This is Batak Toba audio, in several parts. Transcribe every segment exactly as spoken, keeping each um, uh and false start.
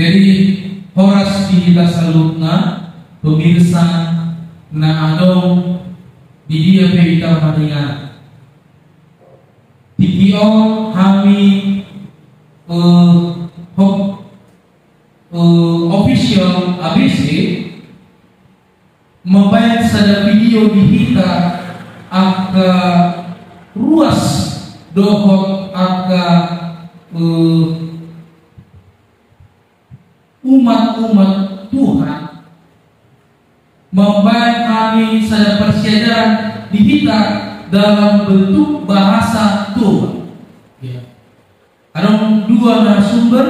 Jadi, horas di hita saluhutna, pemirsa na adong di dia pe hita maringan. Tingki on hami, eh, hop, eh, official A B C mambaen sada video di hita angka ruas dohot angka, eh, umat-umat Tuhan, mambaen hami sada parsiajaran di hita dalam bentuk bahasa Toba. Ya. Adong dua narasumber,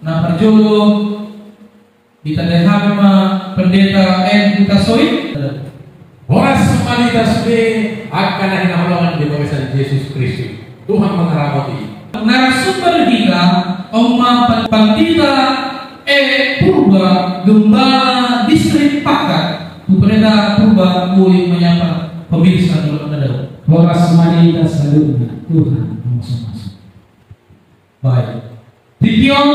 na parjolo ditandai hami ma Pendeta N Hutasoit. Horas ma di hita sude angka na hinaholongan di bagasan Jesus Kristus. Tuhan mangaramoti. Narasumber hita on ma Pan-, Pandita E Purba, Gembala Distrik Pakkat. Tu Pendeta Purba, boi menyapa pemirsa dulu, Pendeta. Horas ma di hita saluhutna, Tuhan masu-masu. Baik. Tingki on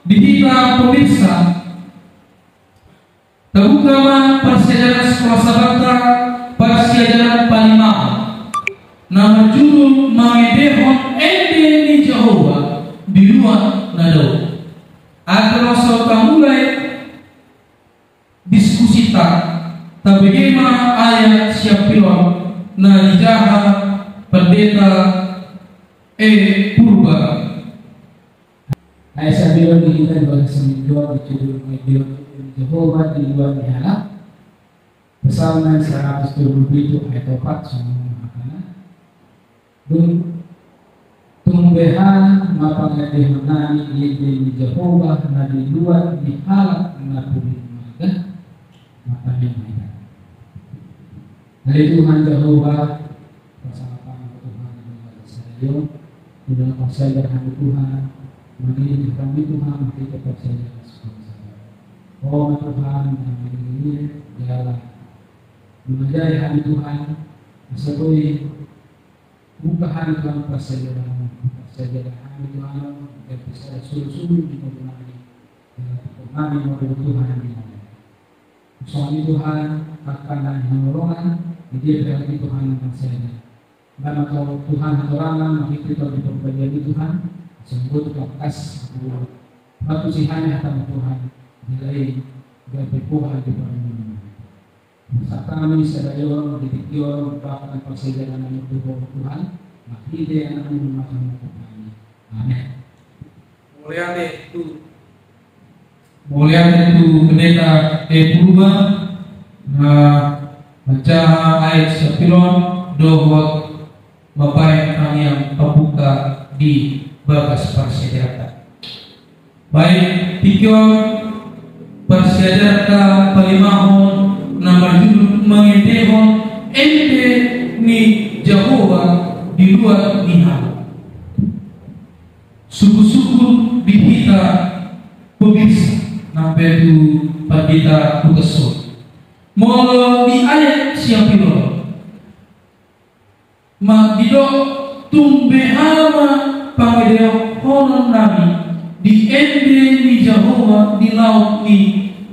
di hita pemirsa, tabuka ma parsiajaran Sekolah Sabata, parsiajaran palimahon, na marjudul Mangendehon Ende ni Jahowa di Luat na Dao. Andorang so tamulai diskusita, tabege ma ayat siampir on na dijaha Pendeta E Purba. Ayat siampir on di hita di bagasan minggu on dijudul Mangendehon Ende ni Jahowa di Luat ni Halak. Psalmen saratus tolu pulu pitu ayat opat, songon on ma hatana. Dung, tung beha ma pangendehonnami di ende ni Jahowa na di luat ni halak na pulik marga? Martangiang ma hita. Ale Tuhan Jahowa, pasangapan Tuhan di bagasan sadari on, di na parsiajar hami Tuhan, mangihut hami Tuhan, marhite parsiajaran Sekolah Sabata. Ho ma Tuhan, na mangiring-iring, jala mangajari hami Tuhan, asa boi buka hami Tuhan parsiajaran, parsiajaran hami Tuhan, gabe sada solu-solu di panggunaan, eh, panggunaan model Tuhan di mana. Songon i Tuhan, angka na hinaholongan, di dia berarti Tuhan na parsiajaran. Nama kau Tuhan hatorangan, marhite Tondi Porbadia i Tuhan, sambut bakas, batu sihani hata Tuhan, jala i gabe Tuhan di panggunaan. Sahat hami sadari on, di tingki on, bahkan parsiajaran nami tu Ho Tuhan, marhite Anakmu, Tuhan Tuhan. Amen. Mauliate tu, mauliate tu Pendeta E Purba, na manjaha ayat siampir on, dohot mambaen tangiang pambuka di bagas parsiajaranta. Baik, tingki on parsiajaranta palimahon na marjudul Mangendehon Ende ni Jahowa di Luat ni Halak. Sungkun-sungkun di hita pemirsa, nang pe tu Pandita Hutasoit. Molo di ayat siampir on, ma didok, tung beha ma pangendehonnami di ende ni Jahowa di laut ni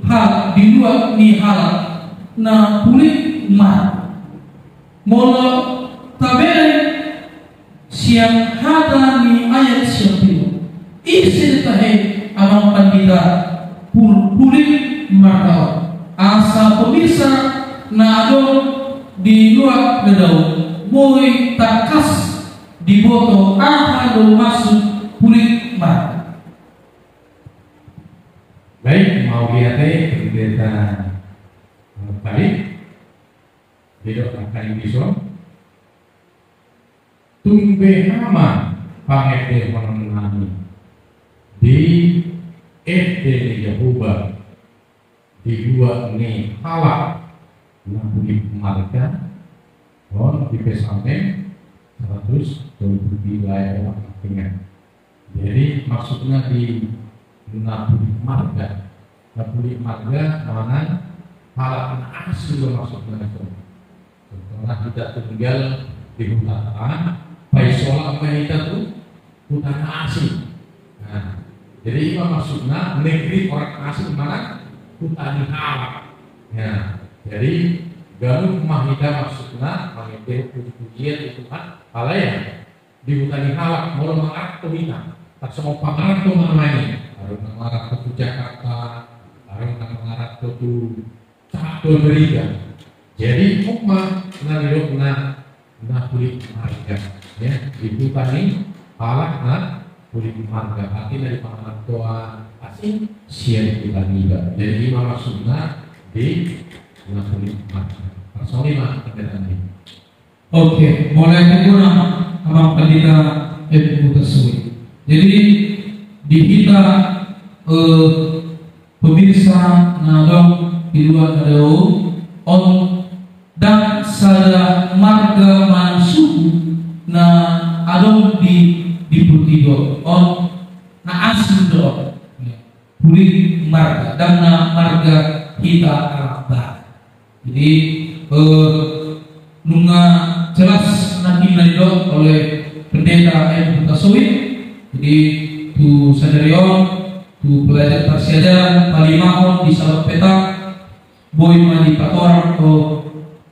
hal-, di luat ni halak na pulik marga. Molo tabereng sian hata ni ayat siampir on, ise tahe amang pandita pul-, pulik marga on. Asa pemirsa na adong di luat na dao boi tangkas diboto aha do maksud pulik marga. Baik, mauliate Pendeta, eh, Palik. Didok angka i dison. Tung beha ma pangendehonnami di ende ni Jahowa di luat ni halak na pulik marga. On di Psalmen saratus tolu pulu pitu ayat opat. Jadi maksudna di na pulik marga. Na pulik marga manang halak na asing do maksudna di son. Contohna hita tinggal di huta, paisola ma hita tu huta na asing. Nah, Jadi ima maksudna negeri orang asing manang huta ni halak. Ya, jadi ganup ma hita maksudna mangendehon puji-pujian di Tuhan. Alai di huta ni halak molo mangaranto hita, tarsongon pangaranto ma i. Adong na mangaranto tu Jakarta, adong na mangaranto tu sahat tu Amerika. Jadi on ma na nidokna na hulit marga, ya, di huta ni halak na hulit marga. Artina di pangarantoan asing sian huta niba. Jadi ima maksudna di na hulit marga. Tarsongon i ma, Pendeta Andi. Oke, mulai tu guna Amang Pandita M Hutasoit. Jadi di hita, eh, pemirsa na adong di luar na dao on, ndang sada marga manang suku na adong di, di portibi on, na asing do on. Hulit marga, ndang na marga hita halak Batak. Jadi, eh, nunga jelas nangkin na nidok oleh Pendeta M Hutasoit. Jadi tu sadari on, tu pelajaran parsiajaran palimahon di Sabat Petak, boi ma dipatorang tu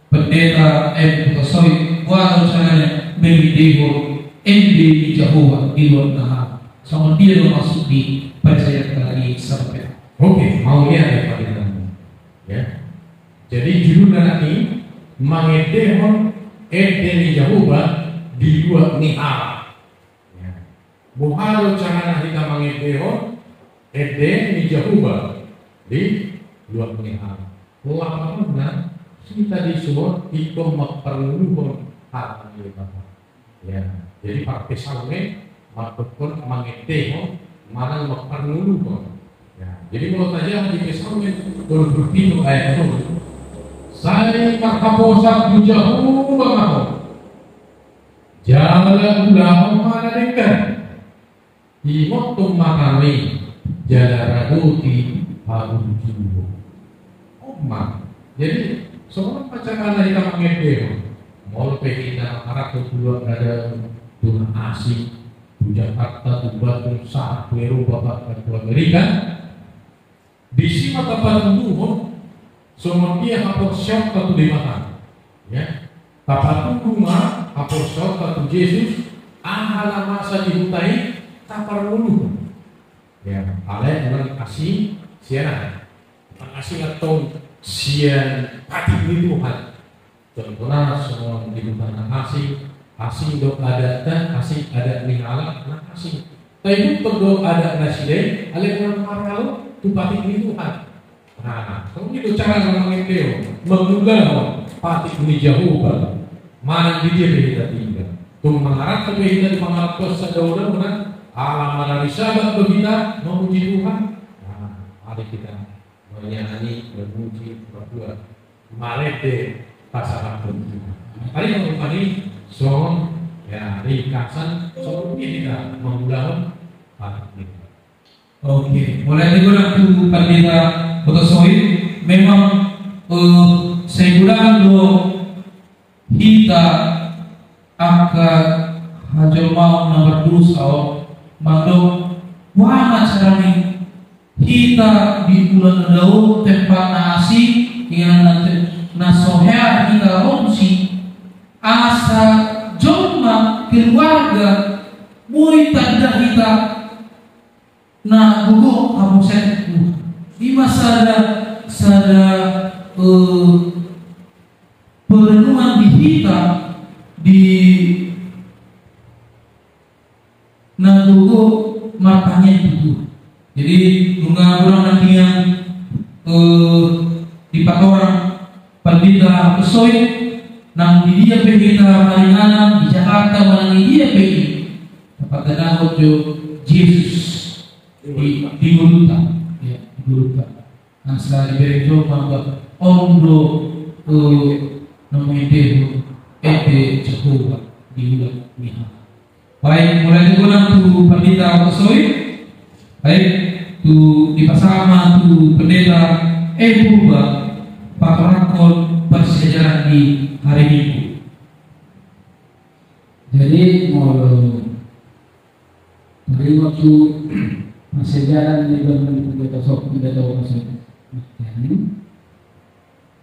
Pendeta M Hutasoit, boha do carana mangendehon ende ni Jahowa di luat ni halak. Songon dia do maksud ni parsiajaran di Sabat Petak. Oke, mauliate, Pendeta. Ya. Jadi judulna nangkin mangendehon ende ni Jahowa di luat ni halak. Ya. Boha do carana hita mangendehon ende ni Jahowa di luat ni halak? Lapanganna, hita dison ingkon mamparngoluhon hata ni Debata. Ya, jadi parpsalmen mandokkon mangendehon manang mamparngoluhon. Ya, jadi molo tajaha di Psalmen tolu pulu pitu ayat tolu, sai marhaposan tu Jahowa ma ho, jala ulahon ma na denggan. Ihot ma mata ni, jala radoti haburjuon. On ma. Jadi songon on ma carana hita mangendehon. Molo pe hita mangaranto tu luat na dao, tu na asing, tu Jakarta, tu Bandung, sahat tu Eropa, bahkan tu Amerika. Disi ma tapatuduhon songon dia haporseaonta tu Debata. Ya. Tapatudu ma haporseaonta tu Jesus, aha na masa di huta i taparngoluhon. Ya, alai unang asing sian aha? Unang asing antong sian patik ni Tuhan. Contohna songon di huta na asing, asing do adatna, asing adat ni halak na asing. Taihuthon do adat nasida i, alai unang maralo tu patik ni Tuhan. Nah, songon i do carana mangendehon, mangulahon patik ni Jahowa. Manang di dia pe hita tinggal. Tung mangaranto pe hita di pangarantoan sadaodao na, ala marari Sabat do hita mamuji Tuhan. Nah, mari hita manyanyi, mamuji, martua. Marende pasahathon Tuhan. Ari ma rupani songon, ya, ringkasan songon dia hita mangulahon patik ni. Oke, mulai ni godang tu Pandita Hutasoit. Memang, eh, sai godang do hita angka hajolmaon na mardosa on mandok, boha ma carana hita di ulaon na dao, tempat na asing, inganan na te-, na so hea hita ronsi, asa jolma keluarga boi tanda hita na gogo haposan Tuhan. Ima sada, sada, eh, perenungan di hita di na gogo martangiang tu Tuhan. Jadi nunga godang nangkin, eh, dipatorang Pandita Hutasoit, nang di dia pe hita maringanan, di Jakarta manang di dia pe i, tapatandahon jo Jesus di, di ngolunta. Ya, di ngolunta. Asa dibereng jolma, bah, on do, eh, na mangendehon ende Jahowa di ulaon ni halak. Baik, mulai tu godang tu Pandita Hutasoit. Baik, tu dipasahat ma tu Pendeta E Purba patorangkon parsiajaran di hari Minggu. Jadi molo taringot tu Sejalan di dalam itu kita sok, kita tahu maksud.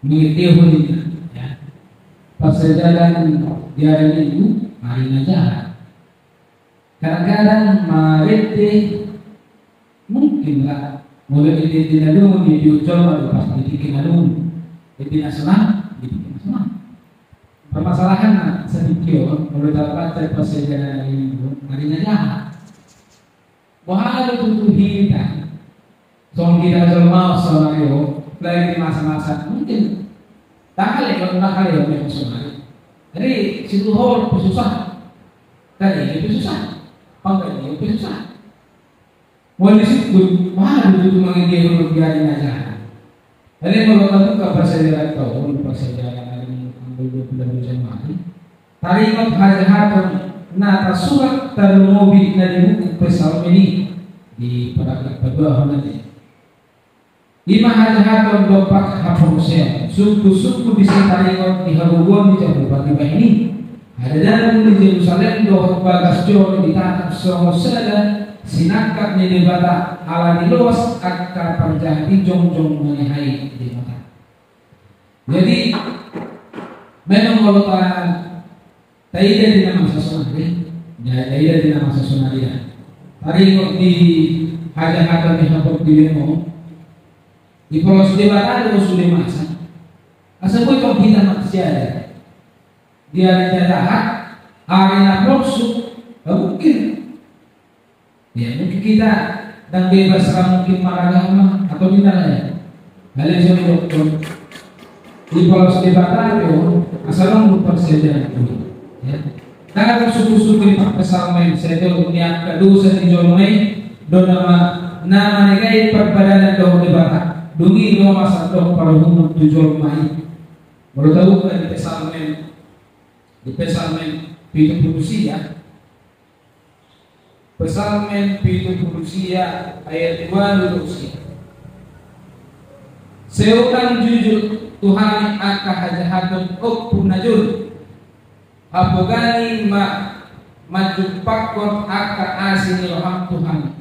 Ini dia huninya, ya. Pas sejalan di hari Minggu, hari na jahat. Kadang-kadang marende mungkin lah. Mulai di di lalu di ujung lalu pas di tinggi lalu di nasional, di nasional. Permasalahan na sedikit, mulai dapat pas sejalan hari Minggu, hari na jahat. Boha do tutu hita? Songon hita jolma on saonari on, apalagi di masa-masa mungkin. Tahan ya, kalau tahan ya, memang saonari. Jadi, situ hol, susah. Tadi itu susah. Pangkat itu susah. Mau disebut, boha do tutu mangende huruf gari na jahat. Jadi, molo tabuka parsajalanan taon, parsajalanan anggo dua puluh dua Januari, taringot hajahaton na tarsurat tarlumobi na di buku Psalmen i, di paragraf paduahon na di. Ima hajahaton dompak haporseaon, sungkun-sungkun disi taringot di hagogoon ni Jahowa dibahen i. Hadalan ni Jerusalem dohot bagas joro ditatap songon sada sinangkap ni Debata, ala ni loas angka parjahat i jongjong manihai Debata. Jadi, memang molo ta, taida di na masa saonari, ya, taida di na masa saonari, ya. Taringot di hajahaton ni haporseaon, dipolos Debata do sude masa. Asa boi tong hita masiada. Di ari na jahat, ari na porsuk, nggak mungkin. Ya, mungkin kita ndang bebas, nggak mungkin maragama, atau tidak ya? Hal yang saya dokter, dipolos Debata do, asal nunggu persejalan itu. Ya. Ndang sungkun-sungkun di Psalmen, sai tolu ni angka dosa ni jolma i, do nama, na manegai parpadanan dohot Debata, dung i do masa dohot parhumon tu jolma i. Molo tabuka di Psalmen, di Psalmen pitu pulu sia. Psalmen pitu pulu sia ayat dua pulu sia. Sai unang jujur tu hami angka hajahaton ompu na jolo. Hapogaan i ma manjumpakhon angka asi ni roham tu hami.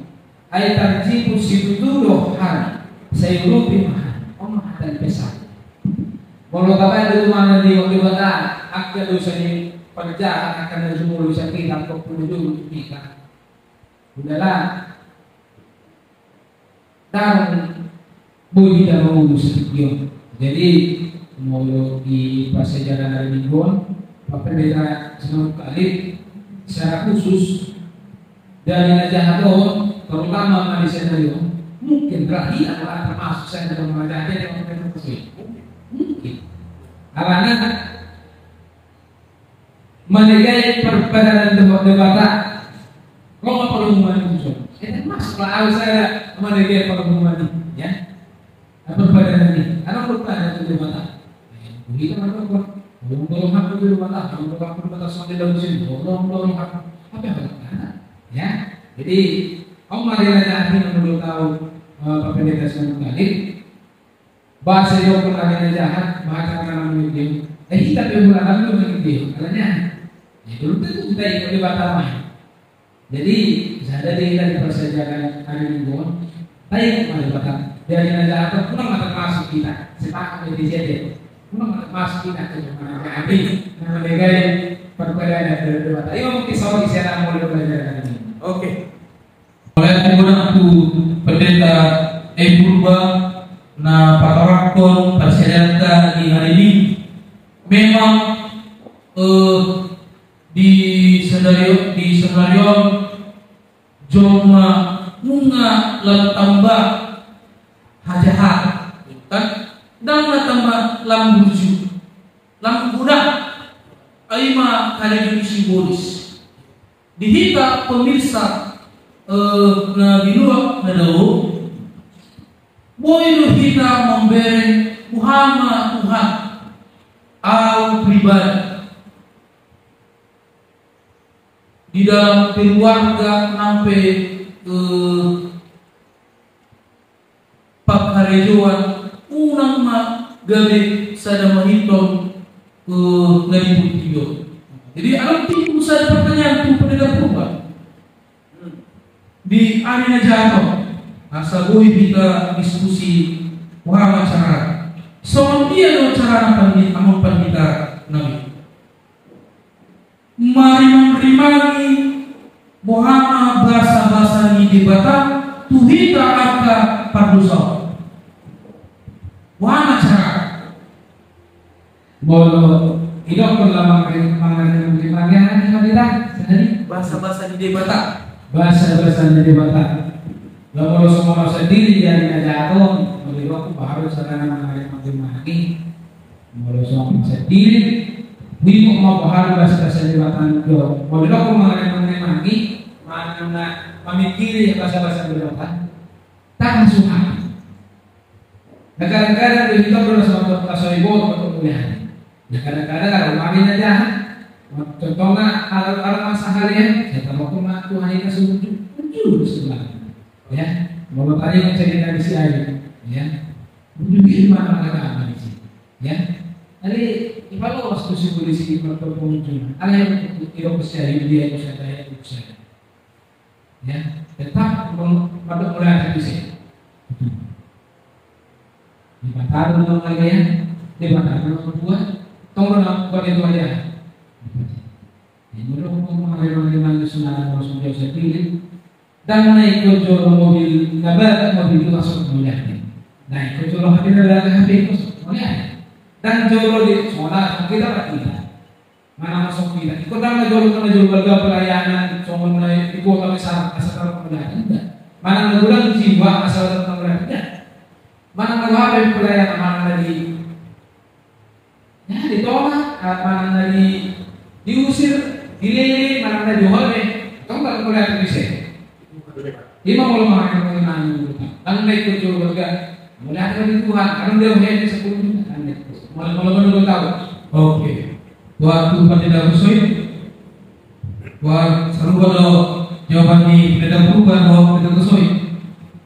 Ai tarjiput situtu do hami, sai urupi ma hami. On ma hata ni Psalmen. Molo tabaen do tumangihon Debata angka dosa ni parjahat, angka na jumolo di hita, angka ompu na jolo di hita. Udahlah. Ndang boi hita mangolu sadia. Jadi, molo di parsajalanan ari Minggu on, Pak Pendeta Sinamot Kali, secara khusus, di ari na jahat on, terutama ma di sadari on, mungkin rahi adalah termasuk saya dalam raja ada yang mungkin. Mungkin. Alana, manegai parpadanan dohot Debata. Ro ma parhumon i tu jolma. Eh, masuk lah, au sada manegai parhumon i, ya. Parpadanan i, adong parpadanan tu Debata. Eh, hita ma dohot, adong dohot hak tu Debata, adong dohot hak tu Debata, songon dia daun sini, adong dohot hak. Apa yang ada? Ya. Jadi, on ma ari na jahat i, menurut au, eh, Pak Pendeta Sinamot Kali, boasa didokhon ari na jahat, boasa na mangidehon. Eh, hita pe mula na mangidehon, alana. Ya, belum tentu hita ingot Debata ma. Jadi, sada di hita di parsajalanan ari Minggu on, taingot ma Debata. Di ari na jahat on, unang ma termasuk hita. Sepakat ma di dia. Unang ma termasuk hita, ke mana hati. Na manegai parpadanan dohot Debata. Ima mungkin saur isi anak mulai belajar hari ini. Oke. Mulai menggunakan tu Pendeta E Purba na patorangkon parsajalanan di hari ini. Memang, eh, di sadari, di sadari on jolma nunga lam tamba hajahat, kan? Ndang na tamba lam burju, lam goda, ai ma karejo ni simbolis. Di hita pemirsa, eh, na di luar na dao, boi do hita mambereng boha ma Tuhan. Au pribadi di dalam keluarga nang pe, eh, pangkarejoan, unang ma gabe sada mahiton, eh, na di putio. Jadi, adong timbul sada pertanyaan tu Pendeta Purba. Di ari na jahat on. Asa boi hita diskusi, boha ma cara. Songon dia do cara na pandita, amang pandita nami. Marimang-rimangi boha ma basa-basa ni Debata tu hita angka pardosa. Boha ma cara. Molo idokkon lamang mangarimang-rimangi, aha na hita sahali? Basa-basa ni Debata. Basa-basa ni Debata. Laho molo songon au sandiri jadi na jahat on, molo idokkon boha do cara na mangarimang-rimangi. Molo songon au sandiri, boi ma boha do basa-basa ni Debata do. Molo idokkon mangarimang-rimangi, manang na mamingkiri basa-basa ni Debata. Tangkas suhat. Na kadang-kadang do hita do na so, na so iboto do mauliate. Na kadang-kadang adong ma na jahat. Contohna, adong, adong ma sahali, ya, saya tahu ma Tuhan ini sungguh, sungguh, sungguh. Ya, mau tanya yang cerita di si Ayu, ya. Bujur ma na kata apa di sini, ya. Jadi, ipaloas tu si polisi, ipaloas tu pengunjung. Alai, ipaloas tu si Ayu, dia itu saya tanya, itu saya. Ya, tetap meng-, mandok mauliate tu ise? Debata do na mangalean, Debata do na mambuat, tong do na mambuat itu aja. Jadi, molo mangarimang-rimangi sonari, molo songon dia sandiri, ndang na ingkon jolo mobil na balga, mobil i langsung mauliate. Na ingkon jolo H P na balga, H P i langsung mauliate. Ndang jolo di, songon na, songon hita, songon hita. Manang songon hita. Ingkon ndang na jolo, ndang na jolo balga pelayanan, songon na di kota besar, asa taruhon mauliate, inda. Manang na godang jiwa, asa taruhon mauliate, inda. Manang na godang pelayanan, manang na di, ya, ditolak, ah, manang na di, diusir, dilele, manang na di, tong taruhon mauliate tu ise? Ima molo mangarimang-rimangi, ndang na ingkon jolo balga. Mauliate ma di Tuhan, adong do hea di sepuluh juta, ndang na ingkon. Molo, molo, molo, molo tahu. Oke. Buat tu Pendeta Kusoi. Buat sarupa do jawaban ni Pendeta Purba dohot Pendeta Kusoi.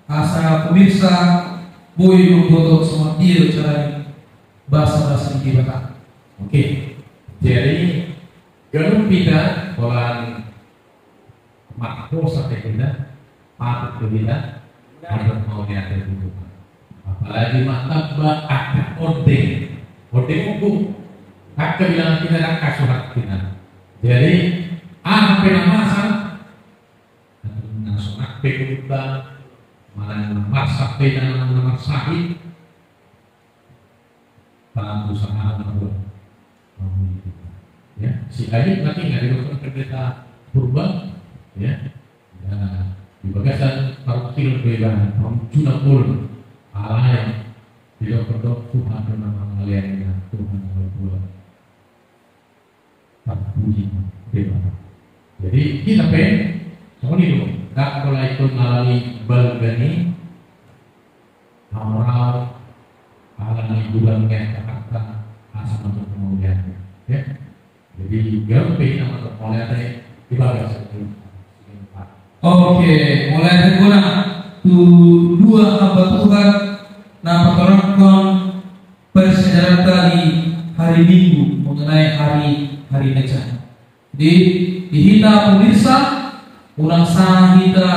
Asa pemirsa boi mamboto songon dia do cara ni basa-basa ni Debata. Oke. Jadi, ganup hita holan marhosa pe hita, patut do hita mandok mauliate tu Tuhan. Apalagi martamba angka ondeng, ondeng ombun. Angka bilangan hita, angka suhat hita. Jadi, aha pe na masa, na sonang pe hita, manang na marsak pe, na, na marsahit, tangan usaha na buat. Ya, si Ayu nanti nggak didokter Pendeta Purba, ya. Ya, di bagasan parungkil do ibana, parungkil na pol, alai didokter do Tuhan do na mangalean, Tuhan na mambuat. Tarpuji ma Debata. Jadi, hita pe songon i do, ndang pola ingkon alani balga ni hamoraon, alani godang ni angka-angka, asa mandok mauliate. Ya. Jadi, ganup pe hita mandok mauliate di bagasan. Oke, mauliate bona tu dua hamba Tuhan na patorangkon parsiajaranta di hari Minggu mengenai hari, hari na jahat. Di, di hita pemirsa, unang salah hita,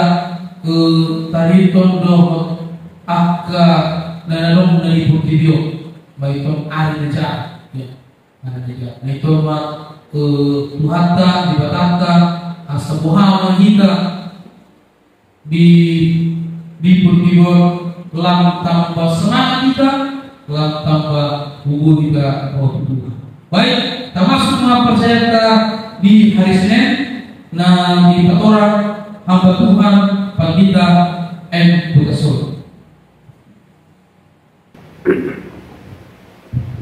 eh, tadinton dohot angka na adong na di portibi on, ma i tong ari na jahat. Ya. Ari na jahat. Na i tong ma, eh, Tuhanta, Debatanta, asa boha ma hita di, di portibi on, lam tamba semangat hita, lam tamba gogo hita ro tu Tuhan. Baik, tamasuk ma parsiajaranta di hari Senin, na dipatorang hamba Tuhan Pandita M. Hutasoit.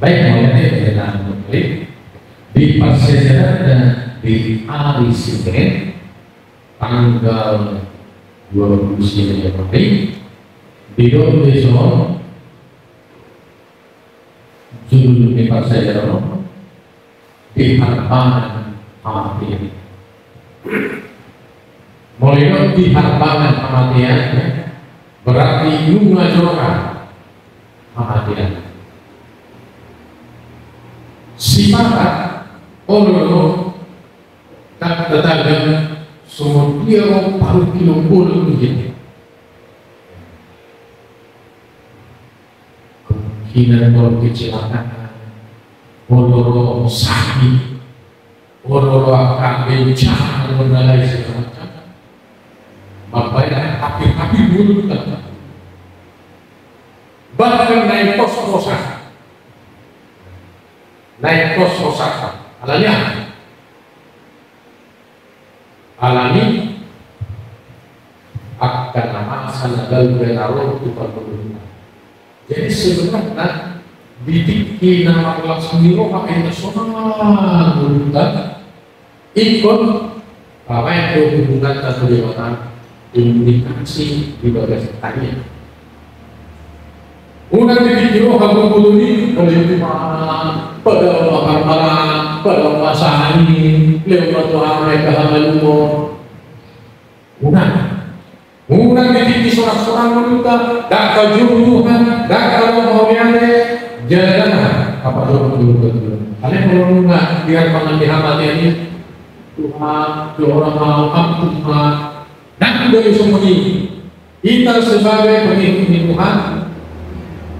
Baik, mauliate, mauliate. Di parsiajaranta di ari Senin, tanggal dua puluh sembilan Januari, didok di son, judul ni parsiajaran on, Di Harbangan Hamatean. Molo didok di harbangan hamatean, berarti nunga jora hamatean. Sipakat olo do, tak tetangga, songon dia ro parungkilon bolon dia. Inang, molo kecelakaan, molo ro sakit, molo ro angka bencana, molo na lain segala macam, mambahen api-api dulu kita. Bahkan naik pos-posan, naik pos-posan. Alani apa? Alani angka na masa na gabe na ro tu parpuduna. Jadi sebenarnya di tingki na marlas ni roha ina sonang ngolunta, ingkon pamain do hubunganta tu Debata, komunikasi di bagas tania. Unang di tingki roha bulu ni, oleh Tuhan, pada makan malam, pada masak angin, lewat Tuhan mereka hamalumo. Unang. Unang di tingki sonang-sonang ngolunta, dang hajou Tuhan, dang hajou mauliate, jaga apa jolo ngolunta. Alai molo nunga biar pangan di hamatean i, Tuhan, jora mau, ampun ma, dang udah bisa meni. Kita sebagai pengikut Tuhan,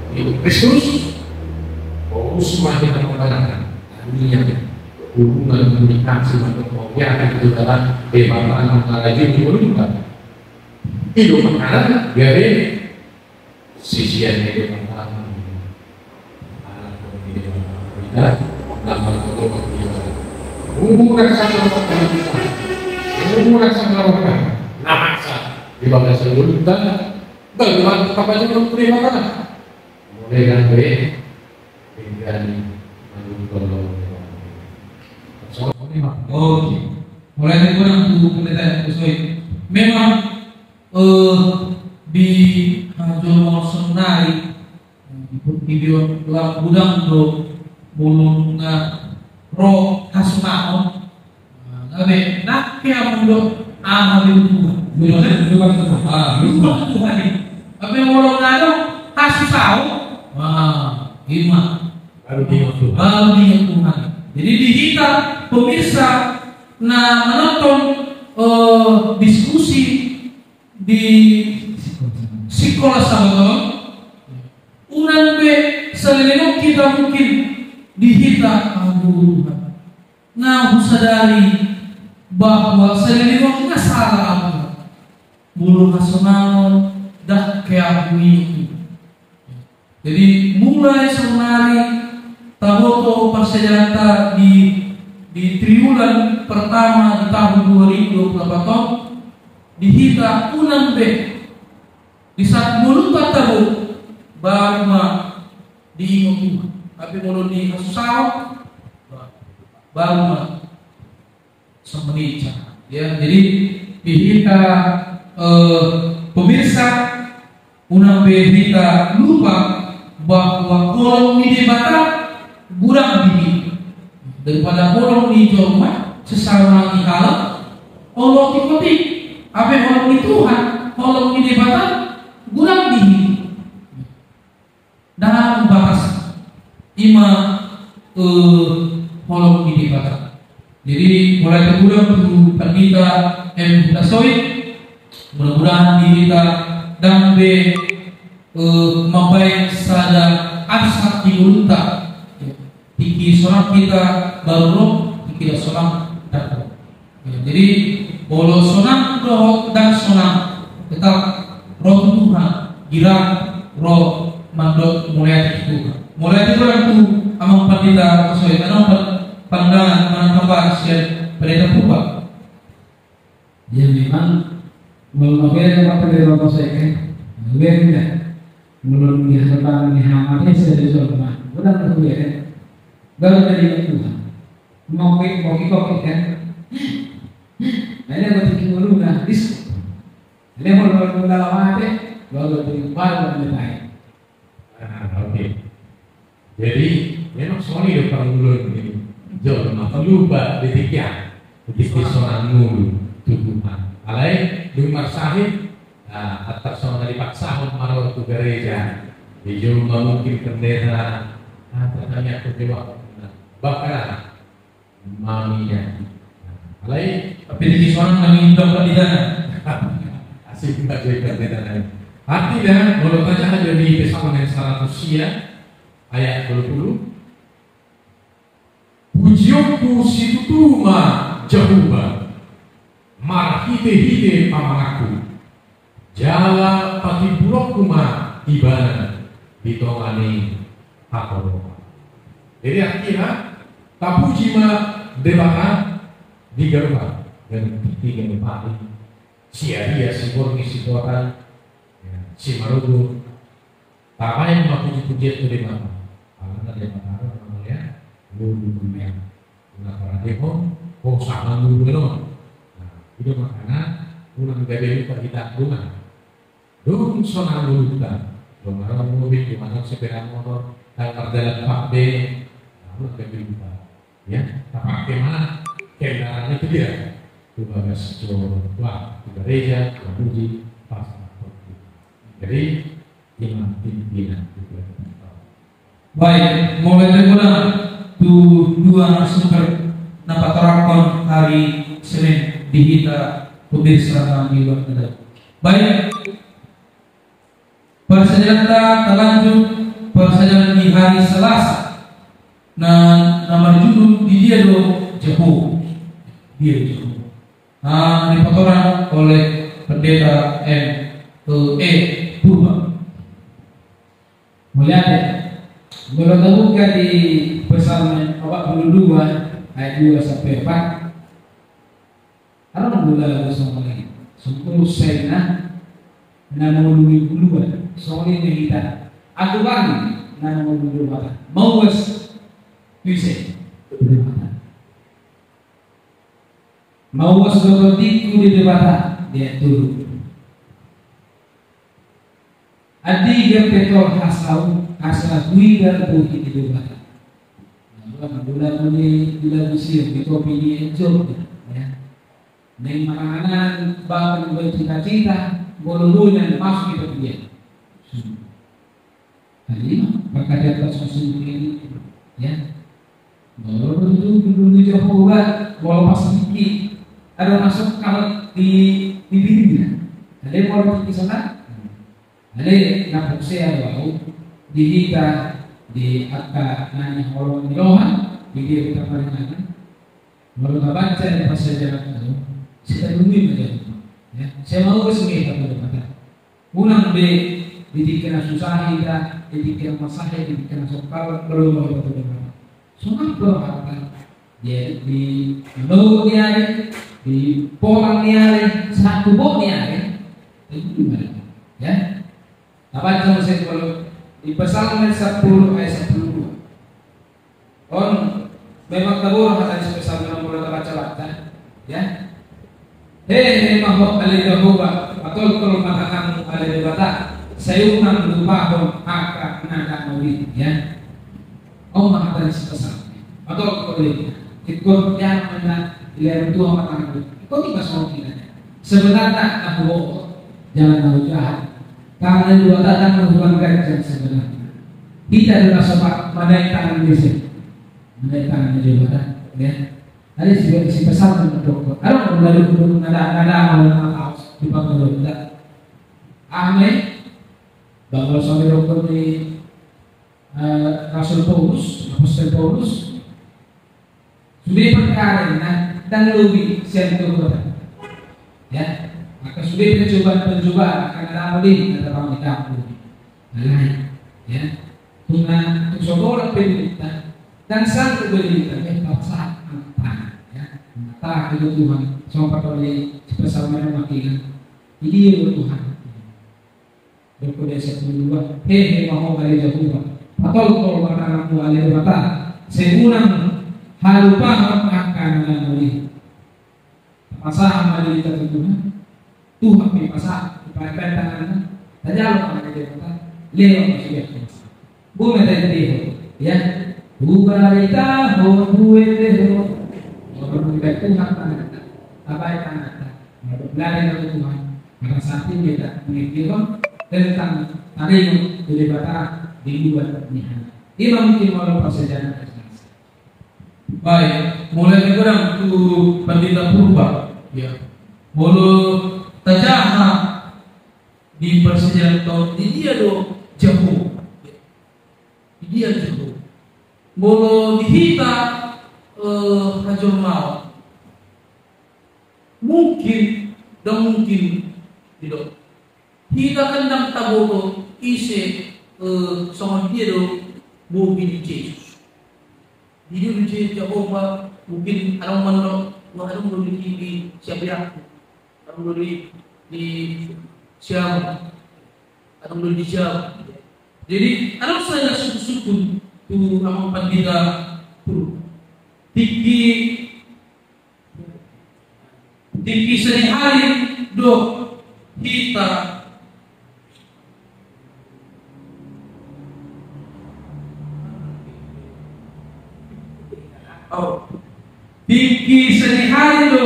pengikut Kristus, fokus ma hita mangadakan tania, hubungan komunikasi, mantong mauliate tu Debata, Debata na mangarajai ngolunta. I do mangana gabe sisian ni Debata. Anak ni Debata. Umur yang sangat, umur yang sangat, nah, di bagasan ngolunta, bagaimana kapan itu terima kasih? Mulai kan be, tinggal di manungkol. Oke. Mulai dari kurang tu pendeta yang sesuai. Memang, eh, di hajolmaon sonari, di on lam gudang do mulung na ro hasmaon. Nah, gabe nangke amang do aha di Tuhan. Lupa, lupa Tuhan. Ah, lupa Tuhan ini. Tapi molo ngadong kasih tahu. Wah, ima. Baru diingat Tuhan. Baru diingat Tuhan. Jadi di hita pemirsa na menonton, eh, diskusi di Sikola Sabaton, unang be saleleng on hita mungkin di hita, aduh Tuhan, nga husadari bahwa saleleng on nga sala ahu. Molo hasonangon dang ke ahu i. Jadi mulai sonari taboto parsiajaranta di, di triwulan pertama di tahun dua ribu dua puluh empat on, di hita unang be di saat mulung tabo baru ma diingot Tuhan. Tapi molo di hasusaon baru ma semenit. Ya, jadi di hita, eh, pemirsa, unang be hita lupa bahwa holong ni Debata gudang di hita. Daripada holong ni jolma sesama ni halak, holong ni poti, ape holong ni Tuhan, holong ni Debata gudang di hita. Dang batas. Ima, eh, holong ni Debata. Jadi mulai tergudang tu Pandita M Hutasoit. Mudah-mudahan di hita dang be, eh, mambaen sada arsak di ngolunta. Tingki sonang hita baru ro, tingki dang sonang dang ro. Ya, jadi molo sonang dohot dang sonang tetap ro tu Tuhan, girang ro mandok mauliate tu Tuhan. Mauliate tu Tuhan tu amang Pandita Hutasoit, adong pan-, pandangan manang tamba sian Pandita Purba. Ya memang molo mabere apa Pandita Hutasoit kan? Mabere kan? Molo ni hata ni hama desa di jolma. Godang tu ya kan? Baru dari Tuhan. Mau ke, mau ke, mau ke, kan? Nah, ini buat tingki ngoluna, dis. Ini mau, mau, mau dalam hati, lalu di baru menyetai. Ah, oke. Jadi, memang songon i do parngoluon ni jolma, lupa di tingki an. Di tingki sonang ngolu tu Tuhan. Alai, dung marsahit, ah, antar songon na dipaksahon ma ro tu gareja. Di jolma mungkin pendeta, ah, pertanyaan kedua. Bahkan, Mami ya. Alai, tapi di sonang nami udah pendeta. Asik juga jadi pendeta nami. Artinya, molo tajaha di Psalmen saratus sia, Ayat dua puluh. Pujionku situtu ma Jahowa, marhitehite pamanganku, jala patimbulonku ma Ibana di tonga ni haholongan. Jadi artina, tapuji ma Debata di ganup, ganup, di ganup ari, siaria, siborngin, sitorang, ya, simarugun, tabaen ma pujipujian tu Debata. Alana Debata on na mauliate, ngolu na mauliate. Na paradehon, hosa ma ngolu on. Nah, i do makana, unang gabe lupa hita dongan. Dung sonang ngolunta, dongan on mobil, dongan on sepeda motor, ndang mardalan pat be, nah, unang gabe lupa. Ya, tapake ma kendaraan itu dia. Tu bagas joro, wah, tu gareja, tu puji, pas. Jadi, ima pimpinan. Baik, mulai dari mana tu dua narasumber na patorangkon hari Senin di hita pemirsa na di luar negeri. Baik, parsiajaranta talanjut, parsiajaran di hari Selasa. Na, na marjudul Di Dia do Jahowa. Dia do Jahowa. Na dipatorang oleh Pendeta M E Purba. Mauliate. Molo tabuka di Psalmen opat puluh dua ayat dua sampai empat. Adong do lagu songon i, songon i, na mangolu ni buluan, songon i ma hita. Ahu banggi na mangolu ni buluan, mauas tu ise? Debata. Mauas do tondingku di Debata, di ayat tolu. Andigan pe tol hasau, asa huida bohi ni Debata. Nah, bulan, bulan ini, bulan usia, di kopi ini enjoy, ya. Naeng maranganan, bahkan buat cita-cita, bolo-bolo yang masuk kita dia. Tadi mah, pakai di atas musim ini, ya. Molo tutu, dulu ni Jahowa, molo pas tingki, ada masuk kalau di, di dirinya. Ada molo tingki sana, Ale, na porsea do ahu, di hita, di angka na nihaholongan ni roha, di dia hita paringanan. Molo tabaca di parsiajaran i, sai tadungi ma Jahowa. Ya, sai mauas ma hita tu Debata. Unang be di tingki na susah hita, di tingki na masahe, di tingki na songkal, molo mauas hita tu Debata. Sonang do rohanta. Jadi, di manogot ni ari, di polang ni ari, sahat tu bot ni ari, itu gimana? Ya. Tabaca muse molo di Psalmen sampulu ayat sampulu dua. On memang tabo hata di Psalmen on molo tabaca-baca, ya. Hehe ma ho ale Jahowa, patoltol ma tanganmu ale Debata, sai unang lupahon angka na damang i, ya. On ma hata ni si Psalmen. Patoltol i. Ingkon, ya, mana, ilean Tuhan ma tanganmu. Ingkon i ma songon i. Sebenarna na huboto, jala na hujaha. Tangan ni Debata ndang manggulang ganjang sebenarna. Hita do na so pa, manaek tangan ni si, manaek tangan ni Debata, ya. Tadi si, si Psalmen mandok, adong do na dihunduk na da, na da, na da, na da, di pangolonta. Aha ma i? Bahwa songon didok ni, eh, Rasul Paulus, Apostel Paulus, sude perkara na ndang lobi sian Debata. Ya, maka sude pencobaan-pencobaan akan ada muli, ada pamitaku. Alai, ya. Tung na, tung so tolap pe diritta, ndang sanggup be diritta, eh, paksa, apa, ya. Mata itu Tuhan, sopat oleh si Psalmen on mangkilang. Di dia do Tuhan. Dok di ayat sampulu dua, hehe ma ho ale Jahowa, patoltol ma tanganmu ale Debata, sai unang halupahon angka na damang i. Pasahat ma diritta tu Tuhan. Tuhan pe pasahat, dipasahat tanganna. Tajalo ma ale Debata, lewat ma sude. Bona tadi ho, ya. Hubarita ho, huende ho. Hubarita Tuhan tanganna. Tabaen tanganna. Molo lari na tu Tuhan, maka saat ini kita memikirkan tentang tadi tu Debata di luar ni hana. Ima mungkin molo parsiajaran. Baik, mulai ni godang tu Pandita Purba. Ya. Molo tajaha di parsiajaran on, di dia do Jahowa. Di Dia Jahowa. Molo di hita, eh, hajolmaon, mungkin, ndang mungkin didok. Hita kan ndang taboto ise, eh, songon dia do bohi ni Jesus. Di dia do Je-, Jahowa, mungkin adong mandok, wah, adong do di, di siapiakku, adong do di, di siamu, adong do di jabu. Jadi adong saja sungkun-sungkun tu amang pandita tu tingki Tingki sadihari do hita. Oh. Tingki sadihari do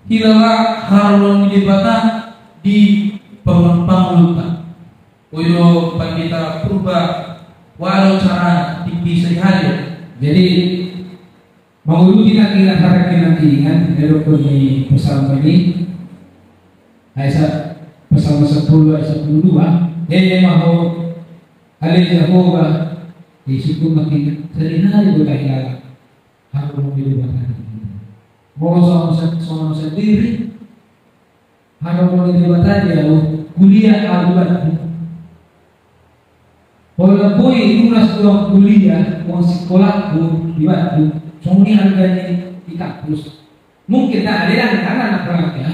hilala haroro ni Debata di pangulon-pangulonta. Uyo Pandita Purba, walo cara tingki sadihari do. Jadi, manguluti nangkiningan, haraki nangkiningan, didokkon ni Psalmen i, ayat sa-, Psalmen sampulu ayat sampulu dua, eme ma ho ale Jahowa, di sungkun nangkiningan, sadihari do tahilala haroro ni Debata. Molo songon sa-, songon sandiri, haroro ni Debata di au, kuliah au di Bandung. Molo boi lunas do au kuliah, uang sikolahku di Bandung, songon i harga ni di kampus. Mungkin ndang, ale ndang, ndang, ndang, ndang, ya.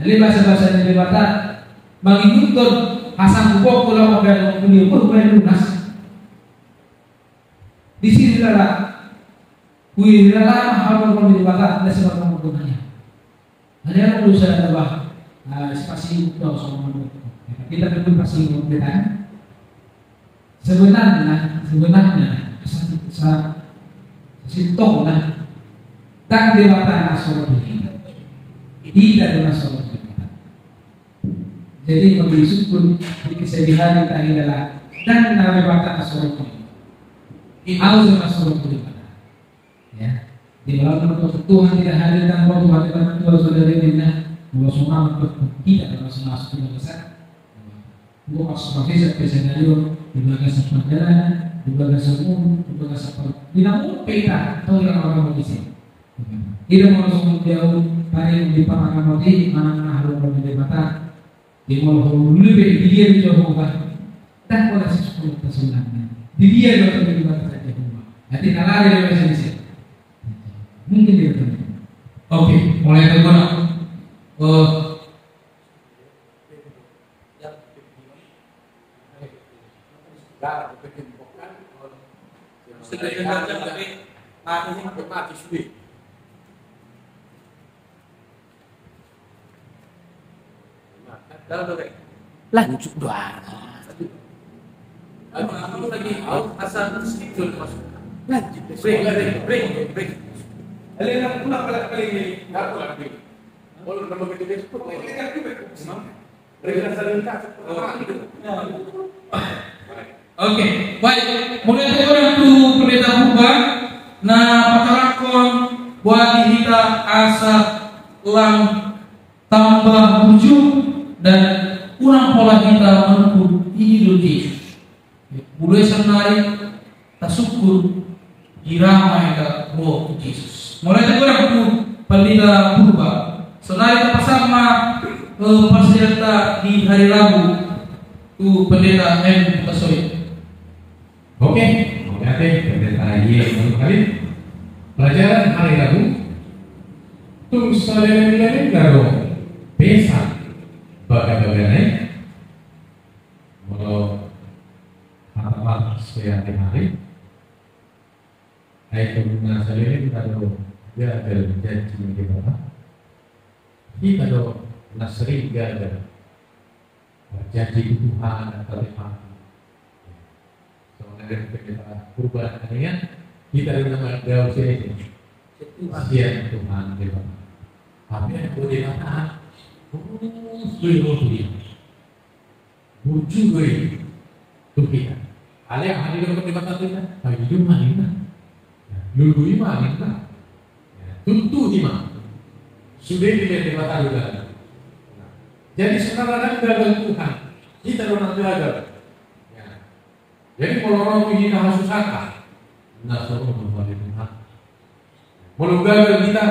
Ale basa-basa ni Debata, mangihuthon hasangguponku laho mambayar uang kuliah, boi, boi lunas. Di sini lala, kui lala, haroro ni Debata, ndang sebarang gunanya. Hanya dosa ada bah, ah, spasi untuk sama. Kita perlu pasti memberikan. Sebenarnya, sebenarnya, sa-, sa-, sintong lah. Ndang Debata na so ro tu hita. Hita do na so ro tu Debata. Jadi, molo disungkun, tingki sadihari tahilala, ndang Debata na so ro tu hita. Au do na so ro tu Debata. Ya. Di dalam nama Tuhan tidak hadir dan Tuhan tidak mentua saudara ini, nah, bahwa semua untuk kita dalam semua suku bangsa. Untuk maksud maksud pesan dari di bagasan pardalanan, di bagasan umum, di bagasan per-, di namun peta, atau yang orang mau di sini. Tidak mau langsung jauh, tadi di pangakan roti, mana mana harus mau di mata, Di molo ho lululube, di dia do Jahowa. Ndang pola sisukul ta sebenarnya. Di dia do akan di mata Jahowa. Jadi, na lari do biasa bisa. Mungkin dia tahu. Oke, mulai dari mana? Eh, Lanjut doang. Lanjut. Break, break, break. Oke, baik. Mulai tu orang tu Pendeta Purba, na patarahon buat di hita asa lam tambah burju dan unang pola hita manungkun i do Jesus. Mulai saonari tasungkun, ira ma hita ro tu Jesus. Mulai tu orang tu Pendeta Purba. Saonari tapasahat ma, eh, parsiajaran di hari Rabu tu Pendeta M Hutasoit. Oke, oke, oke, Pendeta Y. Pelajaran hari Rabu. Tung saleleng-leleng do pesan bagabagana i. Molo hata Markus sehari-hari, ai tung na saleleng do gagal janji ni Debata. Hita do na sering gagal berjanji tu Tuhan, tapi mati. Songon na didok Pendeta Purba tadi, hita do na mandao sian Tuhan Debata. Tapi anggo Debata, oh, sudah waktu dia. Burju do i tu hita. Alai aha didok Debata tu hita? Paiduma ninna. Lului ma ninna. Tutu i ma. Sude dilehon Debata do gagal. Jadi sebenarnya gagal Tuhan. Hita do na gagal. Ya. Jadi molo ro tu hita hasusaan, na so ro molo gagal hita.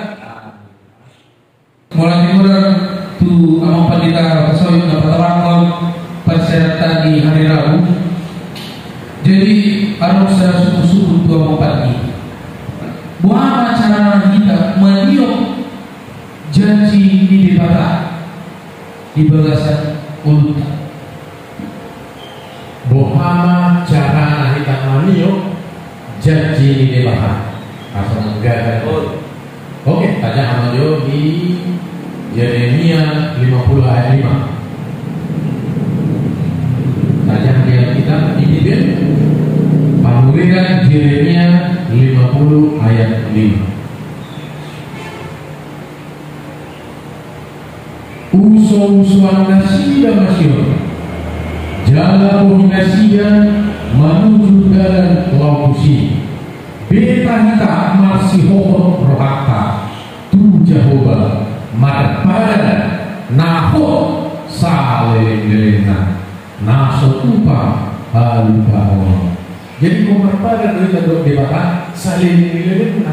Molo hatimuran tu amang pandita Rasoid na patorangkon parsiajaranta di hari Rabu. Jadi adong sada sungkun-sungkun tu amang pandita. Boha ma carana hita maniop janji ni Debata di bagasan ngolunta? Boha ma carana hita maniop janji ni Debata asa unang gagal? Oke, tajaha ma jo di Jeremia lima puluh ayat lima. Tajaha di Alkitab, di Bibel, Panurirang, Jeremia lima puluh ayat lima. Uso-usoan nasida ma Sion, jala bohi nasida manuju dalan laho tusi. Beta hita marsihohot rohanta tu Jahowa, marpadan na hot saleleng-lelengna, na so tupa halupaon. Jadi, marpadan do hita dohot Debata saleleng-lelengna,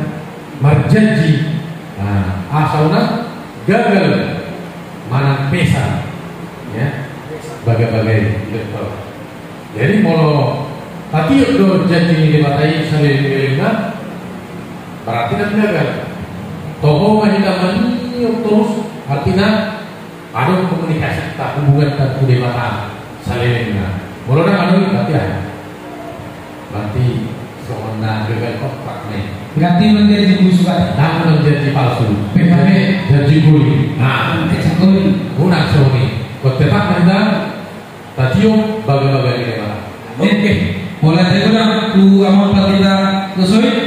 marjanji, nah, asa unang gagal manang pesan, ya, baga-baga i. Jadi, molo tatiop do janji ni Debata i saleleng-lelengna, berarti ndang gagal. Toho ma hita maniop torus, artina adong komunikasita, hubunganta tu Debata salelengna. Molo ndang adong i, berarti aha? Berarti songon na gagal kontrak ma i. Berarti menjadi busu kan? Ndang menjadi palsu. P H P. Janji guli. Nah. Janji guli. Unang songon i. Tetap ma hita tatiop baga-baga ni Debata. Oke. Mauliate ma tu amang pandita Rasoid.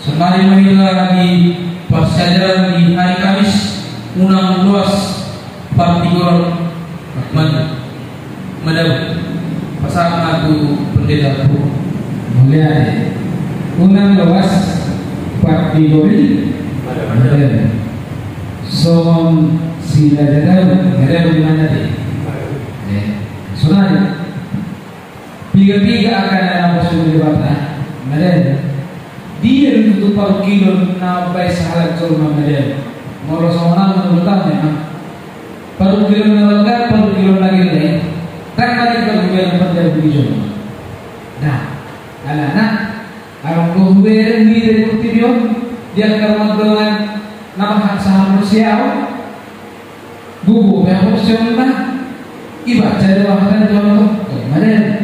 Sonari ma hita di parsiajaran di hari Kamis, unang loas partigoron man-, madabu. Pasahat ma tu pendeta tu. Mauliate. Unang loas partigori madabu. Songon si raja Daud, madabu di mana dia? Eh, sonari. Piga-piga angka na naposo ni Debata, madabu. Dia do tutu parungkilon na mambahen sahalak jolma, madabu. Molo songon au, menurut au memang parungkilon na bangga, parungkilon na gelleng, ndang na di parungkilon pardabu ni jolma. Nah, alana, adong do hubereng di portibi on, di angka dongan na marhak sahat muse au. Gogo pe haporseaonna, ibaca do aha na nidok on, madabu.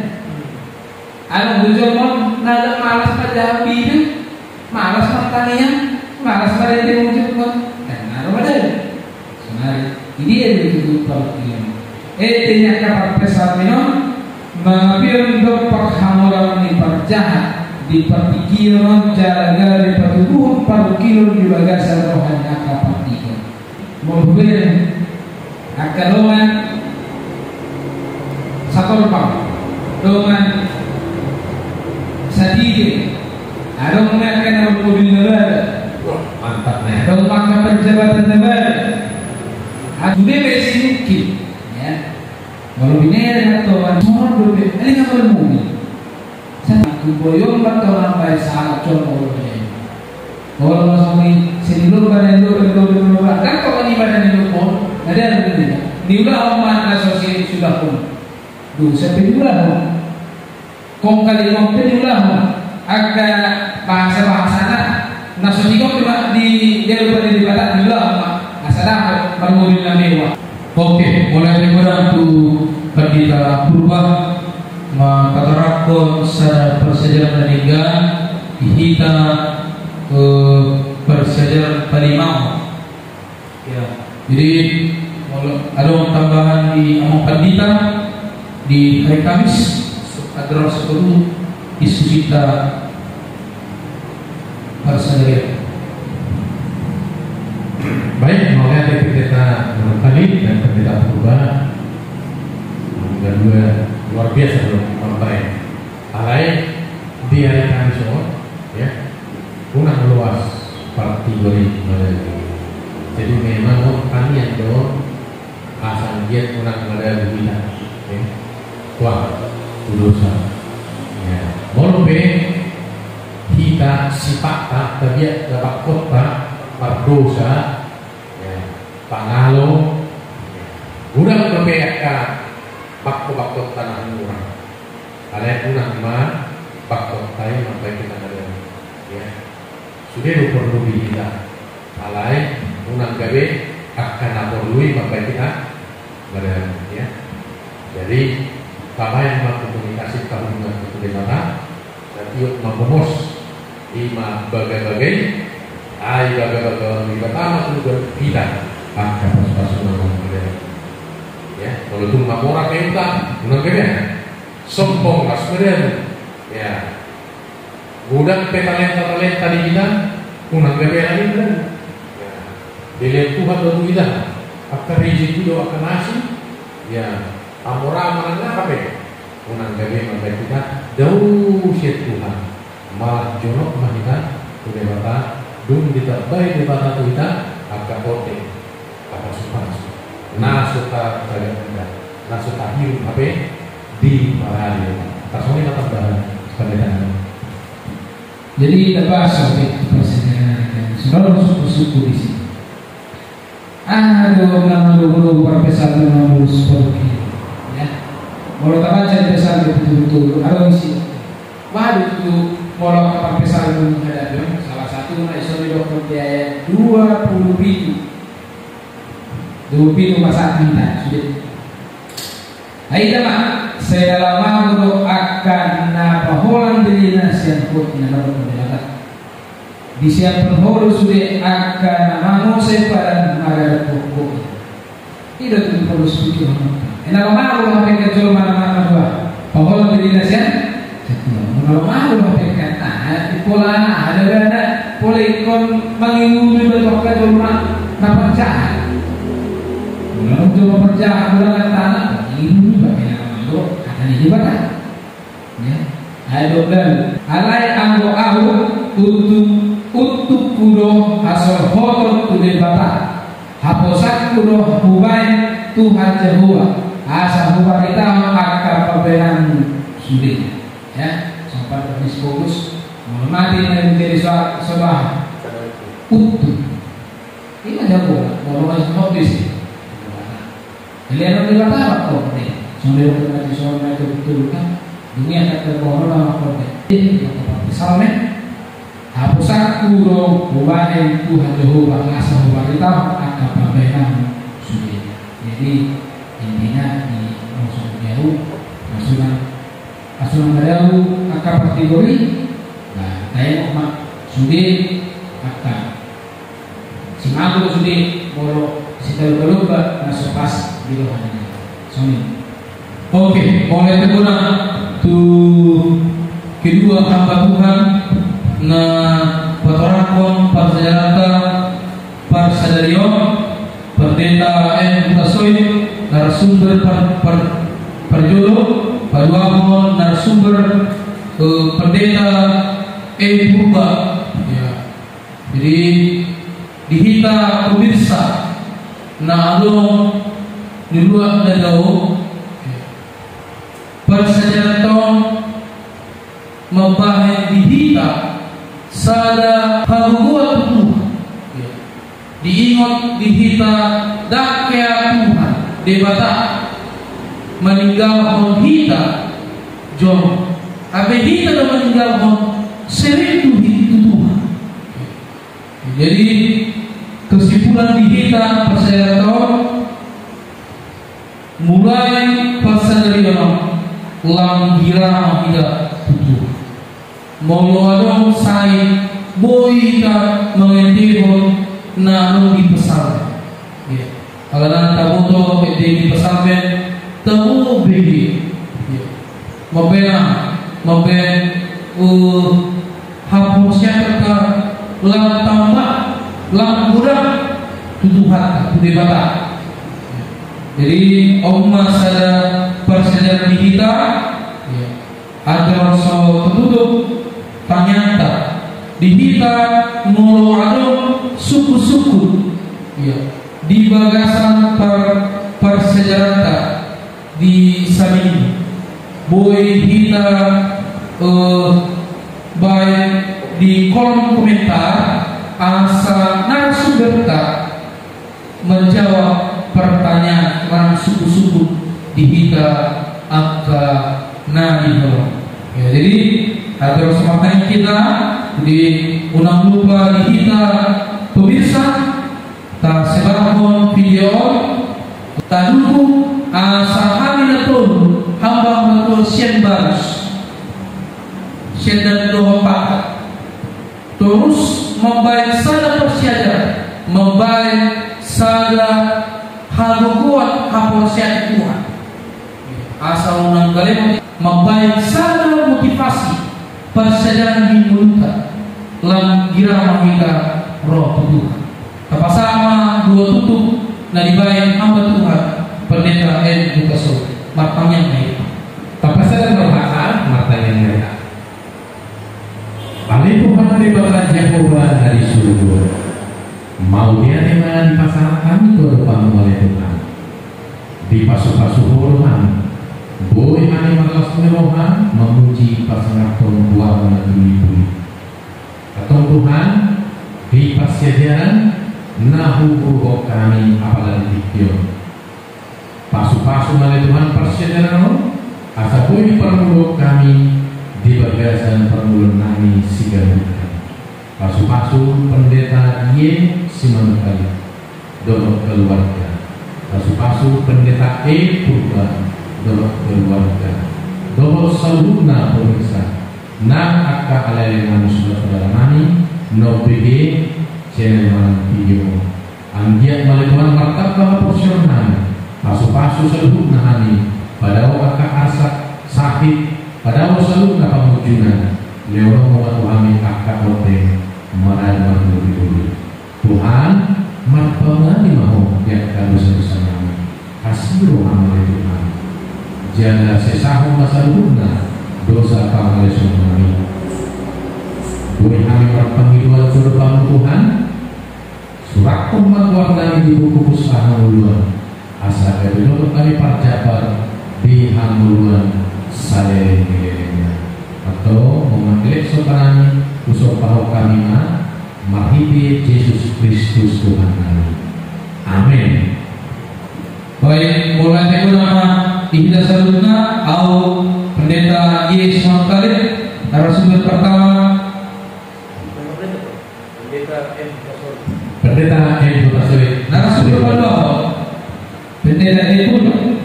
Adong do jolma na malas manjaha bibir, malas martangiang, malas marende mujur, kan? Ndang na ro, madabu. Sonari, i dia do tutu parungkilon. Ete ni angka parpesan on, mangapion dompak hamoraon ni parjahat di partingkian on, jala gabe patuduhon parungkilon di bagasan roha ni angka partigor. Molo hubereng angka dongan satorpang, dongan satige, adong ma angka na marmobil na baru. Wah, mantap, ne. Adong ma angka parjabatan na baru. Atu be be sinungkil, ya. Molo binere na dongan, songon do be, ale nga marmobil. Satu boyong ma tongon bae salah, cuma boyong. Olo, songon i, seni lomba, na lomba, lomba, lomba. Kan kau kan ibadah ni lomba, ada yang berbeda. Niulahon ma na so seni sudah pun. Dosa pe niulahon. Kong kali kong pe niulahon. Angka bahasa-bahasana, na so tigok di, di, di lomba di Batak niulahon ma. Asa dapot marmobil na mewah. Oke, mauliate godang tu Pandita Purba, mangkatorangkon sada parsiajaran na denggan di hita, eh, parsiajaran palima. Ya, jadi, molo adong tambahan di amang pandita di hari Kamis, andorang so tolu, diskusi ta. Baik, mauliate Pendeta Nurhali dan Pendeta Purba. Kedua, luar biasa loh, mambaen. Alai di hari Kamis on, ya, unang loas partigori madabu. Jadi memang, oh, kami yang do Asa anggiat unang madabu hita, ya. Wah, tu dosa. Molo pe hita sipatta, tabiat, na bangkota mardosa, ya, pangalo, ya, godang dope angka bangko-bangkota na hurang. Alai unang ma bangkota i mambahen hita na dao, ya. Sude do porlu di hita. Alai unang gabe angka na porlu i mambahen hita na dao, ya. Jadi, pabahen ma komunikasi, pahundulhon tu Debata, na tiop ma homos, i ma bagabaga i, ai bagabaga on Debata ma tu hita angka pasupasuna na dao. Ya, molo tung mamora pe hita, unang gabe sombong, las ma dao. Ya. Godang pe talenta-talenta di hita, unang gabe alani. Ya. Dilehon Tuhan do tu hita angka rejeki do, angka na asing. Ya, amora manang aha pe, unang gabe mambahen hita dao sian Tuhan. Malah jonok ma hita tu Debata, dung ditambai Debata tu hita angka orde, angka pasupasu na so tarjaga hita, na so tahirim hape di parade. Tarsongon i ma tambahan pandita. Jadi, tabahas otik persejarah kan, saudara, syukur-syukur di sini. Aha do na manogu-nogu parpsalmen na ulos paduhi? Ya. Molo tabaca di Psalmen pitu pulu tolu, adong isi. Bah, di tu molo angka parpsalmen menghadapi, salah satu na ison di dokter di ayat dua pulu pitu. Dua pulu pitu pasal minta, sudah. Ai da ma, sai na lam ahu do angka na paholan dirina sian hot ni na mardok Debata. Disiaphon ho do sude angka na mangonsai padan maradophon ho. I do tutu Paulus pikirhon. Ai na lam ahu do hape angka jolma na mardok paholan dirina sian Molo ahu do hape kan, ah, di pola na ada, ada pola ingkon mangihuthon iba tu angka jolma na parjahat. Molo jolma parjahat, molo na tana, mangihuthon iba, kena manggo hata ni Debata. Ya. Ai do, dan alai anggo ahu, untung, untungku do hasolhoton tu Debata. Haposanku do hubahen Tuhan Jahowa, asa hubaritahon angka pambahenanmu sude. Ya, sopat habis fokus. Molo mate na jadi soal soal utuh. Ini ada bola, molo masuk habis. Kalian udah berapa kok deh? Sampai waktu nanti soal naik ke betul kan? Dunia kata bola lama kok deh. Ini yang seperti salmen. Haposanku do hubahen Tuhan Jahowa, asa hubaritahon angka pambahenanmu sude. Jadi intina di musim baru, maksudnya, maksudnya baru angka partigori, nah, taengok ma sude angka. Simago sude molo sitalombalomba na so pas di rohana. Songon i. Oke, mauliate ma tu kedua hamba Tuhan na patorangkon parsajaranta parsadari on, Pendeta M. Hutasoit, narasumber par, par, parjolo, paduahon narasumber, eh, Pendeta E. Purba. Ya. Jadi, di hita pemirsa na adong di luar na dao, parsajaranta on mambahen di hita sada hagogoon tu Tuhan. Diingot di hita, ndang hea Tuhan Debata maninggalhon hita jolma. Gabe hita do maninggalhon sering tu hi-, tu Tuhan. Jadi, kesimpulan di hita parsajaranta on, mulai parsadari on, lam hira ma hita tu Tuhan. Molo adong sai boi hita mangendehon na adong di Psalmen. Ya. Alana taboto ende di Psalmen, tabo be. Ya. Mambahen, mambahen, eh, haporseaon lam tamba, lam godang tu Tuhan, tu Debata. Jadi, on ma sada parsajaranta di hita, ya. Andorang so tutup, tangiangta di hita molo adong sungkun-sungkun, ya, di bagasan par-, parsajaranta di saminggu. Boi hita Eh, baen di kolom komentar asa narasumberta menjawab pertanyaan manang sungkun-sungkun di hita angka na di bawah. Ya, jadi, agar semangat kita, jadi, unang lupa di hita pemirsa, tasebarhon video on, tadukung asa hami na tolu hambang na tolu sian Barus, sian dan dohot pata. Torus mambaen sada parsiajaran, mambaen sada hagogoan haporseaon Tuhan. Asa unang galemot mambaen sada motivasi parsiajaran di ngolunta, lam gira ma hita ro tu Tuhan. Tapasahat ma dua tutup na dibaen hamba Tuhan, Pendeta M. Hutasoit. Martangiang ma hita. Tapasahat ma hita, martangiang ma hita. Ale Tuhan Debata Jahowa na di surgo, mauliate ma dipasahat hami tu adopanMu ale Tuhan. Dipasupasu Ho do hami, boi hami marlas ni roha mamuji pasangaphon goarMu na uli. Antong Tuhan, di parsiajaran na huuruphon hami apala di tingki on, pasupasu ma ale Tuhan parsiajaran on, asa boi diparmudahon hami di bagasan parngoluon nami siganup hami. Pasupasu Pendeta J. Simanungkalit dohot keluarga. Pasupasu Pendeta E. Purba dohot keluarga. Dohot saluhutna pemirsa, nang angka ale-ale nami, sudara-sudara nami, na umpehe channel manang video on. Anggiat ma ale Tuhan martamba haporseaon nami, pasupasu saluhutna hami, padao angka arsak, sahit, padao saluhutna pangunjunan, lehononMu ma tu hami angka ondeng maradu marhuluhulu. Tuhan, marpamuati ma Ho di angka dosa-dosa nami, asi rohaM ale Tuhan, jala sesahon ma saluhutna dosa pangalaosion nami. Boi hami marpangidoan tu adopanMu Tuhan, surathon ma goar nami di buku pus hangoluan, asa gabe dohot hami parjabar di hangoluan saleleng ni lelengna. Antong, molo elek somba nami, husomba Ho hami ma, marhite Jesus Kristus Tuhan nami. Amen. Baik, mauliate ma di hita saluhutna, au Pendeta J. Simanungkalit, narasumber pertama. Pendeta M. Hutasoit. Pendeta M. Hutasoit. Narasumber kedua, Pendeta M. Hutasoit.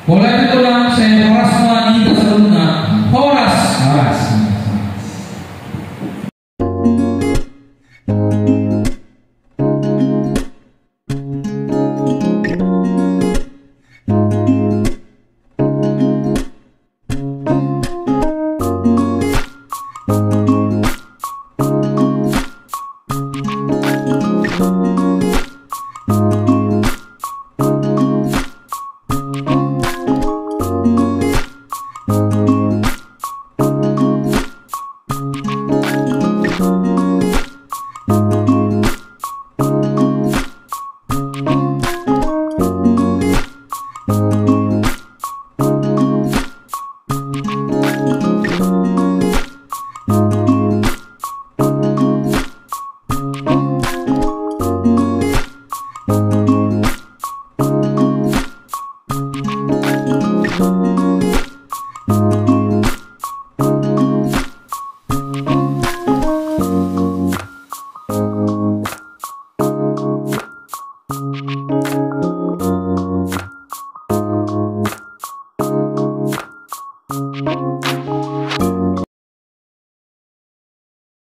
Mauliate ma, sai horas ma di hita saluhutna. Horas. Horas.